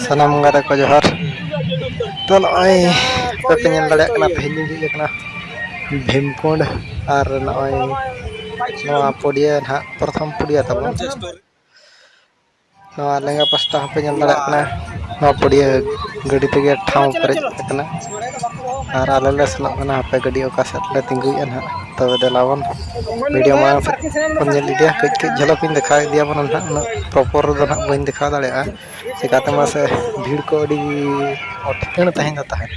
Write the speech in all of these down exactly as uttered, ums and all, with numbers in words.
ᱥᱟᱱᱟᱢ ᱜᱟᱛᱮ ᱠᱚ ᱡᱚᱦᱟᱨ᱾ ᱛᱚ, ᱱᱚᱜᱼᱚᱭ ᱯᱮ ᱧᱮᱞ ᱫᱟᱲᱮᱭᱟᱜ ᱠᱟᱱᱟ, ᱛᱮᱦᱮᱧ ᱞᱤᱧ ᱦᱮᱡ ᱟᱠᱟᱱᱟ ᱵᱷᱤᱢᱠᱩᱸᱰ, ᱟᱨ ᱱᱚᱜᱼᱚᱭ ᱱᱚᱣᱟ ᱯᱚᱰᱤᱭᱟᱹ ᱱᱟᱦᱟᱜ, ᱯᱨᱚᱛᱷᱚᱢ ᱯᱚᱰᱤᱭᱟᱹ ᱛᱟᱵᱚᱱ᱾ ᱱᱚᱣᱟ ᱞᱮᱸᱜᱟ ᱯᱟᱥᱴᱟ ᱦᱚᱸᱯᱮ ᱧᱮᱞ ᱫᱟᱲᱮᱭᱟᱜ ᱠᱟᱱᱟ, ᱱᱚᱣᱟ ᱯᱚᱰᱤᱭᱟᱹ ᱜᱟᱹᱰᱤ ᱛᱮᱜᱮ ᱴᱷᱟᱶ ᱯᱮᱨᱮᱡ ᱟᱠᱟᱱᱟ᱾ ᱟᱨ ᱟᱞᱮ ᱞᱮ ᱥᱮᱱᱚᱜ ᱠᱟᱱᱟ ᱦᱟᱯᱮ ᱜᱟᱹᱰᱤ ᱚᱠᱟ ᱥᱮᱫ ᱞᱮ ᱛᱤᱸᱜᱩᱭᱮᱫᱼᱟ ᱱᱟᱦᱟᱜ᱾ ᱛᱚᱵᱮ ᱫᱮᱞᱟ ᱵᱚᱱ ᱵᱷᱤᱰᱤᱭᱳ ᱢᱟᱲᱟᱝ ᱥᱮᱫ ᱵᱚᱱ ᱧᱮᱞ ᱤᱫᱤᱭᱟ᱾ ᱠᱟᱹᱡ ᱠᱟᱹᱡ ᱡᱷᱟᱞᱟᱠ ᱤᱧ ᱫᱮᱠᱷᱟᱣ ᱤᱫᱤᱭᱟᱵᱚᱱ ᱱᱟᱦᱟᱜ, ᱩᱱᱟᱹᱜ ᱯᱨᱚᱯᱚᱨ ᱫᱚ ᱱᱟᱦᱟᱜ ᱵᱟᱹᱧ ᱫᱮᱠᱷᱟᱣ ᱫᱟᱲᱮᱭᱟᱜᱼᱟ᱾ ᱪᱤᱠᱟᱹᱛᱮ ᱢᱟᱥᱮ ᱵᱷᱤᱲ ᱠᱚ ᱟᱹᱰᱤ ᱚᱴᱷᱤᱠᱟᱹᱬ ᱛᱟᱦᱮᱱᱟ ᱛᱟᱦᱮᱸᱫ᱾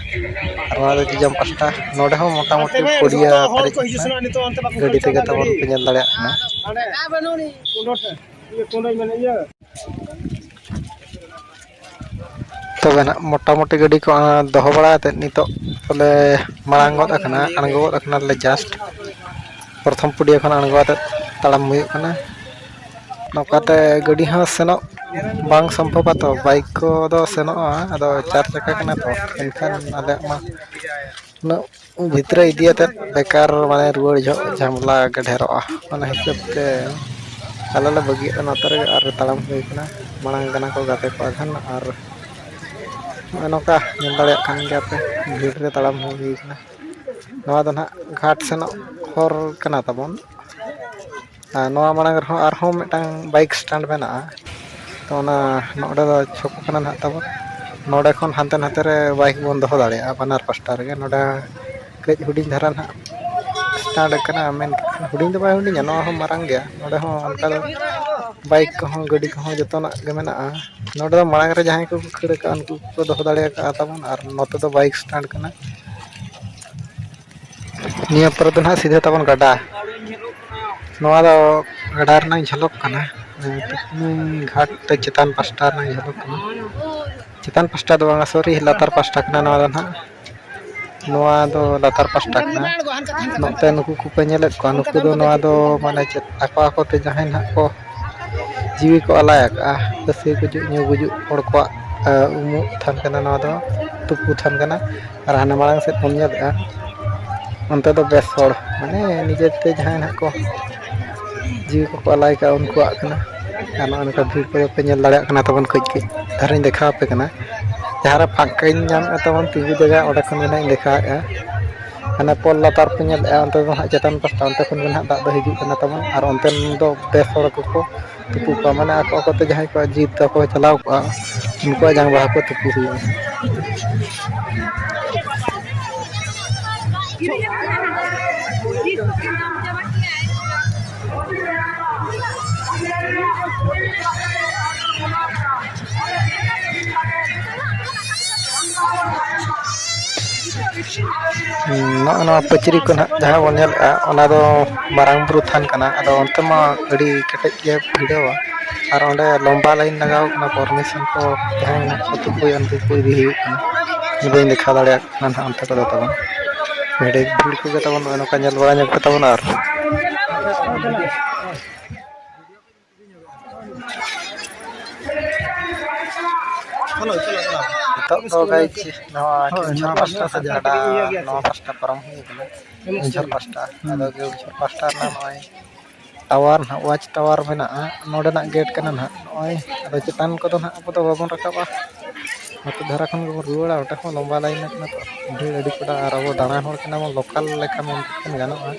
ᱟᱨ ᱱᱚᱣᱟ ᱫᱚ ᱡᱚᱡᱚᱢ ᱯᱟᱥᱴᱟ, ᱱᱚᱰᱮ ᱦᱚᱸ ᱢᱚᱴᱟᱢᱩᱴᱤ ᱯᱚᱰᱤᱭᱟᱹ ᱯᱮᱨᱮᱡ ᱟᱠᱟᱱᱟ᱾ ᱜᱟᱹᱰᱤ ᱛᱮᱜᱮ ᱛᱟᱵᱚᱱ ᱯᱮ ᱧᱮᱞ ᱫᱟᱲᱮᱭᱟᱜ ᱠᱟᱱᱟ᱾ ᱛᱚᱵᱮ ᱱᱟᱜ ᱢᱚᱴᱟᱢᱩᱴᱤ ᱜᱟᱹᱰᱤ ᱠᱚ ᱫᱚᱦᱚ ᱵᱟᱲᱟ ᱠᱟᱛᱮᱫ ᱱᱤᱛᱚᱜ ᱫᱚᱞᱮ ᱢᱟᱲᱟᱝ ᱜᱚᱫ ᱟᱠᱟᱱᱟ, ᱟᱬᱜᱚ ᱜᱚᱫ ᱟᱠᱟᱱᱟᱞᱮ ᱡᱟᱥᱴ᱾ ᱯᱨᱚᱛᱷᱚᱢ ᱯᱚᱰᱤᱭᱟᱹ ᱠᱷᱚᱱ ᱟᱬᱜᱚ ᱠᱟᱛᱮᱫ ᱛᱟᱲᱟᱢ ᱦᱩᱭᱩᱜ ᱠᱟᱱᱟ᱾ ᱱᱚᱝᱠᱟᱛᱮ ᱜᱟᱹᱰᱤ ᱦᱚᱸ ᱥᱮᱱᱚᱜ ᱵᱟᱝ ᱥᱚᱢᱵᱷᱚᱵᱟ, ᱛᱚ ᱵᱟᱭᱤᱠ ᱠᱚᱫᱚ ᱥᱮᱱᱚᱜᱼᱟ, ᱟᱫᱚ ᱪᱟᱨ ᱪᱟᱠᱟ ᱠᱟᱱᱟ ᱛᱚ, ᱮᱱᱠᱷᱟᱱ ᱟᱞᱮᱭᱟᱜ ᱢᱟ ᱩᱱᱟᱹᱜ ᱵᱷᱤᱛᱨᱤ ᱤᱫᱤᱭᱟᱛᱮᱫ ᱵᱮᱠᱟᱨ, ᱢᱟᱱᱮ, ᱨᱩᱣᱟᱹᱲ ᱡᱚᱦᱚᱜ ᱡᱷᱟᱢᱮᱞᱟ ᱜᱮ ᱰᱷᱮᱨᱚᱜᱼᱟ᱾ ᱚᱱᱟ ᱦᱤᱥᱟᱹᱵ ᱛᱮ ᱟᱞᱮ ᱞᱮ ᱵᱟᱹᱜᱤᱭᱟᱜ ᱠᱟᱱᱟ ᱱᱚᱛᱮ ᱨᱮᱜᱮ, ᱟᱨ ᱛᱟᱲᱟᱢ ᱦᱩᱭ ᱠᱟᱱᱟ᱾ ᱢᱟᱲᱟᱝ ᱠᱟᱱᱟ ᱠᱚ ᱜᱟᱛᱮ ᱠᱚ ᱟᱫᱷᱟᱱ, ᱟᱨ ᱱᱚᱜᱼᱚᱭ ᱱᱚᱝᱠᱟ ᱧᱮᱞ ᱫᱟᱲᱮᱭᱟᱜ ᱠᱟᱱ ᱜᱮᱭᱟ ᱯᱮ, ᱵᱷᱤᱲ ᱨᱮ ᱛᱟᱲᱟᱢ ᱦᱚᱸ ᱦᱩᱭ ᱠᱟᱱᱟ᱾ ᱱᱚᱣᱟ ᱫᱚ ᱱᱟᱦᱟᱜ ᱜᱷᱟᱴ ᱥᱮᱱᱚᱜ ᱦᱚᱨ ᱠᱟᱱᱟ ᱛᱟᱵᱚᱱ᱾ ᱟᱨ ᱱᱚᱣᱟ ᱢᱟᱲᱟᱝ ᱨᱮᱦᱚᱸ ᱟᱨᱦᱚᱸ ᱢᱤᱫᱴᱟᱝ ᱵᱟᱭᱤᱠ ᱥᱴᱮᱱᱰ ᱢᱮᱱᱟᱜᱼᱟ᱾ ᱛᱚ, ᱚᱱᱟ ᱱᱚᱰᱮ ᱫᱚ ᱪᱷᱚᱠᱚ ᱠᱟᱱᱟ ᱱᱟᱦᱟᱜ ᱛᱟᱵᱚᱱ᱾ ᱱᱚᱰᱮ ᱠᱷᱚᱱ ᱦᱟᱱᱛᱮ ᱱᱟᱛᱮ ᱨᱮ ᱵᱟᱭᱤᱠ ᱵᱚᱱ ᱫᱚᱦᱚ ᱫᱟᱲᱮᱭᱟᱜᱼᱟ ᱵᱟᱱᱟᱨ ᱯᱟᱥᱴᱟ ᱨᱮᱜᱮ᱾ ᱱᱚᱰᱮ ᱠᱟᱹᱡ ᱦᱩᱰᱤᱧ ᱫᱷᱟᱨᱟ ᱱᱟᱦᱟᱜ ᱥᱴᱮᱱᱰ ᱠᱟᱱᱟ, ᱢᱮᱱᱠᱷᱟᱱ ᱦᱩᱰᱤᱧ ᱫᱚ ᱵᱟᱭ ᱦᱩᱰᱤᱧᱟ, ᱱᱚᱣᱟ ᱦᱚᱸ ᱢᱟᱨᱟᱝ ᱜᱮᱭᱟ᱾ ᱱᱚᱰᱮ ᱦᱚᱸ ᱚᱱᱠᱟ ᱫᱚ ᱵᱟᱭᱤᱠ ᱠᱚᱦᱚᱸ, ᱜᱟᱹᱰᱤ ᱠᱚᱦᱚᱸ ᱡᱚᱛᱚᱱᱟᱜ ᱜᱮ ᱢᱮᱱᱟᱜᱼᱟ᱾ ᱱᱚᱰᱮ ᱫᱚ ᱢᱟᱲᱟᱝ ᱨᱮ ᱡᱟᱦᱟᱸᱭ ᱠᱚᱠᱚ ᱠᱷᱟᱹᱲ ᱟᱠᱟᱫᱼᱟ, ᱩᱱᱠᱩ ᱠᱚᱠᱚ ᱫᱚᱦᱚ ᱫᱟᱲᱮ ᱟᱠᱟᱫᱼᱟ ᱛᱟᱵᱚᱱ, ᱟᱨ ᱱᱚᱛᱮ ᱫᱚ ᱵᱟᱭᱤᱠ ᱥᱴᱮᱱᱰ ᱠᱟᱱᱟ᱾ ᱱᱤᱭᱟᱹ ᱯᱚᱨᱮ ᱫᱚ ᱱᱟᱦᱟᱜ ᱥᱤᱫᱷᱟᱹ ᱛᱟᱵᱚᱱ ᱜᱟᱰᱟ᱾ ᱱᱚᱣᱟ ᱫᱚ ᱜᱟᱰᱟ ᱨᱮᱱᱟᱜ ᱡᱷᱟᱞᱚᱠ ᱠᱟᱱᱟ, ᱛᱤᱠᱱᱤ ᱜᱷᱟᱴ ᱛᱮ ᱪᱮᱛᱟᱱ ᱯᱟᱥᱴᱟ ᱨᱮᱱᱟᱜ ᱡᱷᱟᱞᱚᱠ ᱠᱟᱱᱟ᱾ ᱪᱮᱛᱟᱱ ᱯᱟᱥᱴᱟ ᱫᱚ ᱵᱟᱝᱟ, ᱥᱚᱨᱤ, ᱞᱟᱛᱟᱨ ᱯᱟᱥᱴᱟ ᱠᱟᱱᱟ ᱱᱚᱣᱟ ᱫᱚ ᱱᱟᱦᱟᱜ᱾ ᱱᱚᱣᱟ ᱫᱚ ᱞᱟᱛᱟᱨ ᱯᱟᱥᱴᱟ ᱠᱟᱱᱟ᱾ ᱱᱚᱛᱮ ᱱᱩᱠᱩ ᱠᱚᱯᱮ ᱧᱮᱞᱮᱫ ᱠᱚᱣᱟ, ᱱᱩᱠᱩ ᱫᱚ, ᱱᱚᱣᱟ ᱫᱚ ᱢᱟᱱᱮ ᱪᱮᱫ, ᱟᱠᱚ ᱟᱠᱚ ᱛᱮ ᱡᱟᱦᱟᱸᱭ ᱱᱟᱦᱟᱜ ᱠᱚ ᱡᱤᱣᱤ ᱠᱚ ᱟᱞᱟᱭ ᱟᱠᱟᱫᱼᱟ, ᱯᱟᱹᱥᱤ ᱜᱩᱡᱩᱜ, ᱧᱩ ᱜᱩᱡᱩᱜ ᱦᱚᱲ ᱠᱚᱣᱟᱜ, ᱟ, ᱩᱢᱩᱜ ᱛᱷᱟᱱ ᱠᱟᱱᱟ ᱱᱚᱣᱟ ᱫᱚ, ᱛᱩᱯᱩ ᱛᱷᱟᱱ ᱠᱟᱱᱟ᱾ ᱟᱨ ᱦᱟᱱᱮ ᱢᱟᱲᱟᱝ ᱥᱮᱫ ᱵᱚᱱ ᱧᱮᱞᱮᱫᱼᱟ, ᱚᱱᱛᱮ ᱫᱚ ᱵᱮᱥ ᱦᱚᱲ, ᱢᱟᱱᱮ ᱱᱤᱡᱮᱛᱮ ᱡᱟᱦᱟᱸᱭ ᱱᱟᱦᱟᱜ ᱠᱚ ᱡᱤᱣᱤ ᱠᱚᱠᱚ ᱟᱞᱟᱭ ᱠᱟᱜᱼᱟ, ᱩᱱᱠᱩᱣᱟᱜ ᱠᱟᱱᱟ᱾ ᱟᱨ ᱱᱚᱜᱼᱚᱭ ᱱᱚᱝᱠᱟ ᱵᱷᱤᱲ ᱠᱚᱫᱚ ᱯᱮ ᱧᱮᱞ ᱫᱟᱲᱮᱭᱟᱜ ᱠᱟᱱᱟ ᱛᱟᱵᱚᱱ, ᱠᱟᱹᱡ ᱠᱟᱹᱡ ᱫᱷᱟᱨᱟᱧ ᱫᱮᱠᱷᱟᱣ ᱟᱯᱮ ᱠᱟᱱᱟ᱾ ᱡᱟᱦᱟᱸ ᱨᱮ ᱯᱷᱟᱸᱠᱟᱧ ᱧᱟᱢᱮᱫᱼᱟ ᱛᱟᱵᱚᱱ ᱛᱤᱸᱜᱩ ᱡᱟᱭᱜᱟ, ᱚᱸᱰᱮ ᱠᱷᱚᱱ ᱜᱮ ᱱᱟᱦᱟᱜ ᱤᱧ ᱫᱮᱠᱷᱟᱣᱮᱫᱼᱟ᱾ ᱦᱟᱱᱮ ᱯᱳᱞ ᱞᱟᱛᱟᱨ ᱯᱮ ᱧᱮᱞᱮᱫᱼᱟ, ᱚᱱᱛᱮ ᱫᱚ ᱱᱟᱦᱟᱜ ᱪᱮᱛᱟᱱ ᱯᱟᱥᱴᱟ, ᱚᱱᱛᱮ ᱠᱷᱚᱱ ᱜᱮ ᱱᱟᱦᱟᱜ ᱫᱟᱜ ᱫᱚ ᱦᱤᱡᱩᱜ ᱠᱟᱱᱟ ᱛᱟᱵᱚᱱ᱾ ᱟᱨ ᱚᱱᱛᱮᱱ ᱫᱚ ᱵᱮᱥ ᱦᱚᱲ ᱠᱚᱠᱚ ᱛᱩᱯᱩ ᱠᱚᱣᱟ, ᱢᱟᱱᱮ ᱟᱠᱚ ᱟᱠᱚᱛᱮ ᱡᱟᱦᱟᱸᱭ ᱠᱚᱣᱟᱜ ᱡᱤᱣᱤ ᱛᱟᱠᱚ ᱪᱟᱞᱟᱣ ᱠᱚᱜᱼᱟ, ᱩᱱᱠᱩᱣᱟᱜ ᱡᱟᱝ ᱵᱟᱦᱟ ᱠᱚ ᱛᱩᱯᱩ ᱦᱩᱭᱩᱜᱼᱟ᱾ ᱱᱚᱜᱼᱚ ᱱᱚᱣᱟ ᱯᱟᱹᱪᱨᱤ ᱠᱚ ᱱᱟᱦᱟᱜ ᱡᱟᱦᱟᱸ ᱵᱚᱱ ᱧᱮᱞᱮᱫᱼᱟ, ᱚᱱᱟ ᱫᱚ ᱢᱟᱨᱟᱝ ᱵᱩᱨᱩ ᱛᱷᱟᱱ ᱠᱟᱱᱟ᱾ ᱟᱫᱚ ᱚᱱᱛᱮ ᱢᱟ ᱟᱹᱰᱤ ᱠᱮᱴᱮᱡ ᱜᱮ ᱵᱷᱤᱲᱟᱹᱣᱟ, ᱟᱨ ᱚᱸᱰᱮ ᱞᱚᱢᱵᱟ ᱞᱟᱭᱤᱱ ᱞᱟᱜᱟᱣ ᱠᱟᱱᱟ᱾ ᱯᱟᱨᱢᱤᱥᱚᱱ ᱠᱚ ᱡᱟᱦᱟᱸᱭ ᱱᱟᱦᱟᱜ ᱠᱚ ᱛᱩᱯᱩᱭᱟ, ᱩᱱᱠᱩ ᱠᱚ ᱤᱫᱤ ᱦᱩᱭᱩᱜ ᱠᱟᱱᱟ᱾ ᱵᱟᱹᱧ ᱫᱮᱠᱷᱟᱣ ᱫᱟᱲᱮᱭᱟᱜ ᱠᱟᱱᱟ ᱱᱟᱦᱟᱜ ᱚᱱᱛᱮ ᱠᱚᱫᱚ ᱛᱟᱵᱚᱱ᱾ ᱟᱹᱰᱤ ᱵᱷᱤᱲ ᱠᱚᱜᱮ ᱛᱟᱵᱚᱱ ᱱᱚᱜᱼᱚᱭ ᱱᱚᱝᱠᱟ ᱧᱮᱞ ᱵᱟᱲᱟ ᱧᱚᱜ ᱯᱮ ᱛᱟᱵᱚᱱ᱾ ᱟᱨ ᱱᱤᱛᱚᱜ ᱫᱚ ᱜᱟᱭᱤᱡ ᱱᱚᱣᱟ ᱦᱳᱭ, ᱠᱮᱣᱡᱷᱚᱨ ᱱᱚᱣᱟ ᱯᱟᱥᱴᱟ ᱥᱮᱫ ᱯᱟᱥᱴᱟ ᱜᱟᱰᱟ, ᱜᱮ ᱤᱭᱟᱹ ᱜᱮᱭᱟ ᱱᱚᱣᱟ ᱥᱮ? ᱯᱟᱥᱴᱟ ᱯᱟᱨᱚᱢ ᱦᱩᱭ ᱠᱟᱱᱟ᱾ ᱠᱮᱣᱡᱷᱚᱨ ᱯᱟᱥᱴᱟ, ᱟᱫᱚ ᱠᱮᱣᱡᱷᱚᱨ ᱯᱟᱥᱴᱟ ᱨᱮᱱᱟᱜ ᱱᱚᱜᱼᱚᱭ ᱴᱟᱣᱟᱨ ᱱᱟᱦᱟᱜ, ᱣᱟᱪ ᱴᱟᱣᱟᱨ ᱢᱮᱱᱟᱜᱼᱟ, ᱱᱚᱰᱮᱱᱟᱜ ᱜᱮᱴ ᱠᱟᱱᱟ ᱱᱟᱦᱟᱜ᱾ ᱱᱚᱜᱼᱚᱭ ᱟᱫᱚ ᱪᱮᱛᱟᱱ ᱠᱚᱫᱚ ᱱᱟᱦᱟᱜ ᱟᱵᱚ ᱫᱚ ᱵᱟᱵᱚᱱ ᱨᱟᱠᱟᱵᱼᱟ, ᱱᱚᱛᱮ ᱫᱷᱟᱨᱟ ᱠᱷᱚᱱ ᱜᱮᱵᱚᱱ ᱨᱩᱣᱟᱹᱲᱟ᱾ ᱚᱸᱰᱮ ᱦᱚᱸ ᱞᱚᱢᱵᱟ ᱞᱟᱭᱤᱱ ᱠᱟᱱᱟ ᱛᱚ, ᱵᱷᱤᱲ ᱟᱹᱰᱤ ᱠᱚᱰᱟ, ᱟᱨ ᱟᱵᱚ ᱫᱟᱬᱟᱱ ᱦᱚᱲ ᱠᱟᱱᱟ ᱵᱚᱱ, ᱞᱳᱠᱟᱞ ᱞᱮᱠᱟ ᱢᱮᱱ ᱞᱮᱠᱷᱟᱱ ᱜᱟᱱᱚᱜᱼᱟ᱾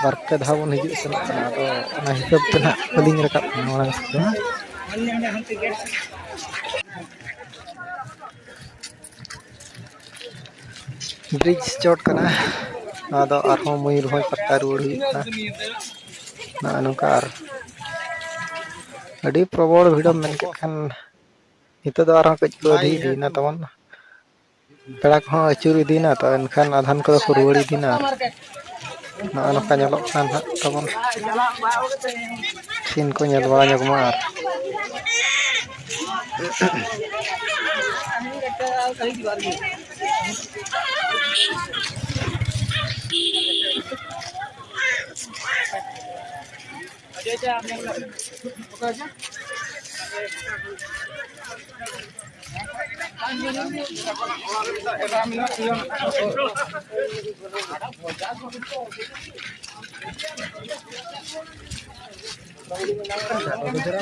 ᱵᱟᱨ ᱯᱮ ᱫᱷᱟᱣ ᱵᱚᱱ ᱦᱤᱡᱩᱜ ᱥᱮᱱᱚᱜ ᱠᱟᱱᱟ, ᱟᱫᱚ ᱚᱱᱟ ᱦᱤᱥᱟᱹᱵ ᱛᱮ ᱱᱟᱦᱟᱜ ᱵᱟᱹᱞᱤᱧ ᱨᱟᱠᱟᱵ ᱠᱟᱱᱟ ᱢᱟᱲᱟᱝ ᱥᱮᱫ ᱫᱚ᱾ ᱵᱨᱤᱡᱽ ᱪᱚᱴ ᱠᱟᱱᱟ, ᱱᱚᱣᱟ ᱫᱚ ᱟᱨᱦᱚᱸ ᱢᱚᱭᱩᱨᱵᱷᱚᱸᱡᱽ ᱯᱟᱥᱴᱟ ᱨᱩᱣᱟᱹᱲ ᱦᱩᱭᱩᱜ ᱠᱟᱱᱟ᱾ ᱱᱚᱜᱼᱚ ᱱᱚᱝᱠᱟ ᱟᱨ ᱟᱹᱰᱤ ᱯᱨᱚᱵᱚᱞ ᱵᱷᱤᱲᱮᱢ ᱢᱮᱱ ᱠᱮᱫ ᱠᱷᱟᱱ, ᱱᱤᱛᱚᱜ ᱫᱚ ᱟᱨᱦᱚᱸ ᱠᱟᱹᱡ ᱠᱚ ᱟᱹᱰᱤ ᱤᱫᱤᱭᱮᱱᱟ ᱛᱟᱵᱚᱱ᱾ ᱯᱮᱲᱟ ᱠᱚᱦᱚᱸ ᱟᱹᱪᱩᱨ ᱤᱫᱤᱭᱮᱱᱟ, ᱛᱚ ᱮᱱᱠᱷᱟᱱ ᱟᱫᱷᱟᱱ ᱠᱚᱫᱚ ᱠᱚ ᱨᱩᱣᱟᱹᱲ ᱤᱫᱤᱭᱮᱱᱟ᱾ ᱟᱨ ᱱᱚᱜᱼᱚ ᱱᱚᱝᱠᱟ ᱧᱮᱞᱚᱜ ᱠᱟᱱᱟ ᱱᱟᱦᱟᱜ ᱛᱟᱵᱚᱱ, ᱥᱤᱱ ᱠᱚ ᱧᱮᱞ ᱵᱟᱲᱟ ᱧᱚᱜᱽ ᱢᱟ᱾ ᱟᱨ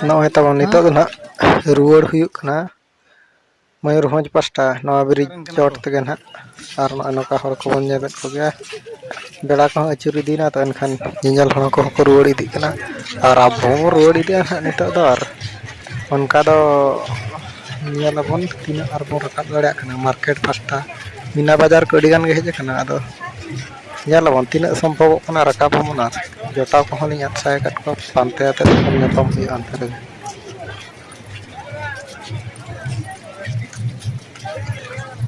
ᱱᱚᱜᱼᱚᱭ ᱛᱟᱵᱚᱱ ᱱᱤᱛᱚᱜ ᱫᱚ ᱱᱟᱦᱟᱜ ᱨᱩᱣᱟᱹᱲ ᱦᱩᱭᱩᱜ ᱠᱟᱱᱟ ᱢᱚᱭᱩᱨᱵᱷᱚᱸᱡᱽ ᱯᱟᱥᱴᱟ, ᱱᱚᱣᱟ ᱵᱨᱤᱡᱽ ᱪᱚᱴ ᱛᱮᱜᱮ ᱱᱟᱦᱟᱜ᱾ ᱟᱨ ᱱᱚᱜᱼᱚᱭ ᱱᱚᱝᱠᱟ ᱦᱚᱲ ᱠᱚᱵᱚᱱ ᱧᱮᱞᱮᱫ ᱠᱚᱜᱮᱭᱟ, ᱵᱮᱲᱟ ᱠᱚᱦᱚᱸ ᱟᱹᱪᱩᱨ ᱤᱫᱤᱭᱮᱱᱟ, ᱛᱚ ᱮᱱᱠᱷᱟᱱ ᱧᱮᱧᱮᱞ ᱦᱚᱲ ᱠᱚᱦᱚᱸ ᱠᱚ ᱨᱩᱣᱟᱹᱲ ᱤᱫᱤᱜ ᱠᱟᱱᱟ᱾ ᱟᱨ ᱟᱵᱚ ᱦᱚᱸᱵᱚᱱ ᱨᱩᱣᱟᱹᱲ ᱤᱫᱤᱜᱼᱟ ᱱᱟᱦᱟᱜ ᱱᱤᱛᱚᱜ ᱫᱚ᱾ ᱟᱨ ᱚᱱᱠᱟ ᱫᱚ ᱧᱮᱞ ᱟᱵᱚᱱ ᱛᱤᱱᱟᱹᱜ ᱟᱨ ᱵᱚᱱ ᱨᱟᱠᱟᱵ ᱫᱟᱲᱮᱭᱟᱜ ᱠᱟᱱᱟ᱾ ᱢᱟᱨᱠᱮᱴ ᱯᱟᱥᱴᱟ ᱢᱤᱱᱟ ᱵᱟᱡᱟᱨ ᱠᱚ ᱟᱹᱰᱤ ᱜᱟᱱ ᱜᱮ ᱦᱮᱡ ᱟᱠᱟᱱᱟ᱾ ᱟᱫᱚ ᱧᱮᱞ ᱟᱵᱚᱱ ᱛᱤᱱᱟᱹᱜ ᱥᱚᱢᱵᱷᱚᱵᱚᱜ ᱠᱟᱱᱟ, ᱨᱟᱠᱟᱵ ᱟᱵᱚᱱ᱾ ᱟᱨ ᱡᱚᱴᱟᱣ ᱠᱚᱦᱚᱸ ᱞᱤᱧ ᱟᱫ ᱥᱟᱭ ᱟᱠᱟᱫ ᱠᱚᱣᱟ, ᱯᱟᱱᱛᱮ ᱟᱛᱮᱫ ᱧᱟᱯᱟᱢ ᱦᱩᱭᱩᱜᱼᱟ ᱚᱱᱛᱮ ᱨᱮᱜᱮ᱾